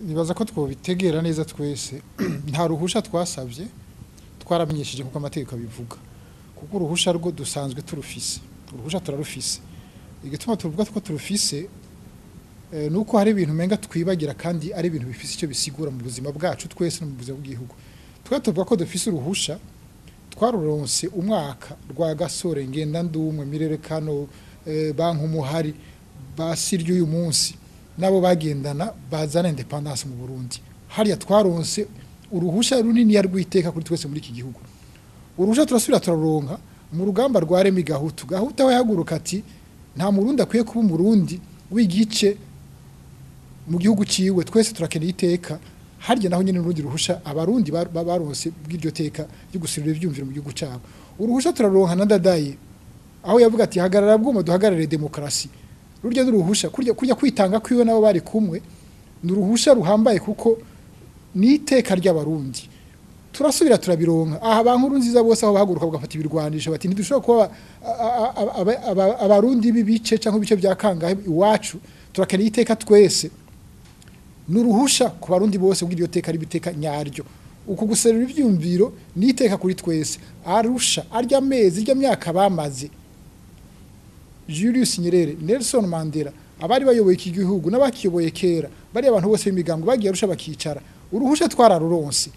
Nibaza ko twobitegera neza twese. Nta ruhusha twasabye, twaramenyesheje kuko amategeko abivuga, kuko uruhusha rwo dusanzwe turufise, uruhusha turarufise. Igituma tuvuga ko turufise nuko hari ibintu menga twibagira kandi ari ibintu bifise icyo bisigura mu buzima bwacu twese no mu buzima bw'igihugu. Twe tuvuga ko dufise uruhusha, twaruronse umwaka rwa Gasore, ngenda ndumwe mirerekano, banki umuhari basirye uyu munsi nabo bagendana bazana indépendance mu Burundi. Hariya twaronse uruhusha runini ya rwiteka kuri twese muri iki gihugu. Uruhusha turasubira turaronka mu rugamba rwa Remi Gahutu. Gahutu aho yahaguruka ati nta Murundi akwiye kuba Umurundi w'igice mu gihugu ciwe, twese turakeneye iteka. Harya naho nyene urundi ruhusha Abarundi baronse bw'iryo teka ryo gusirura ivyumviro mu gihugu cabo. Uruhusha turaronka na Ndadaye aho yavuga ati hagarara bwuma duhagarare demokarasi. Rurya n'uruhusha kurya kwitanga kwiwe nabo bari kumwe ni uruhusha ruhambaye kuko ni iteka ry'Abarundi. Turasubira turabironka aha ba nkuru nziza bose aho bahaguruka bagafata ibirwanisho bati ntidushobora kuba Abarundi b'ibice cyangwa ibice bya kangahe iwacu, turakeneye iteka twese. Nuruhusha ku Barundi bose kugira iryo teka ari iteka nyaryo. Uku guserura ivyumviro ni iteka kuri twese. Arusha arya mezi, irya myaka bamaze Julius Nyerere, Nelson Mandela, abari bayoboye iki gihugu n'abakiyoboye kera, bari abantu bose b'imigango bagiye Arusha bakicara. Uruhusha twararuronse.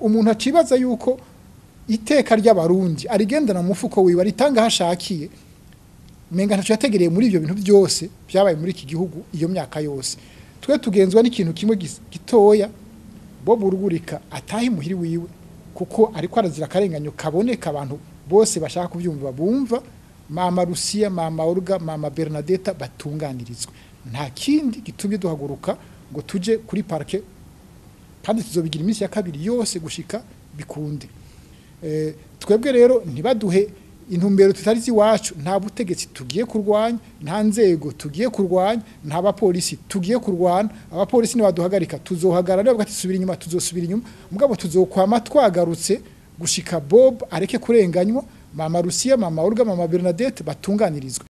Umuntu acibaza yuko iteka ry'Abarundi arigendana mu mufuko wiwe aritanga hashakiye, menga ntaco yategereye muri ivyo bintu byose byabaye muri iki gihugu iyo myaka yose. Twe tugenzwa n'ikintu kimwe gitoya: Bob Rugurika atahe muhiri wiwe kuko ariko arazira akarenganyo kaboneka, abantu bose bashaka kubyumva bumva. Mama Lucia, mama Olga, mama Bernadetta batunganirizwe. Nta kindi gitumye duhaguruka ngo tuje kuri parquet, kandi tuzobigira iminsi ya kabiri yose gushika bikunde. Twebwe rero ntibaduhe intumbero tutari iwacu. Nta butegetsi tugiye kurwanya, nta nzego tugiye kurwanya, nta bapolisi tugiye kurwana. Abapolisi nibaduhagarika tuzohagarara, bavuga ati subira inyuma tuzosubira inyuma, mugabo tuzokwama twagarutse gushika Bob areke kurenganywa, mama Lucia, mama Olga, mama Bernadette batunganirizwe.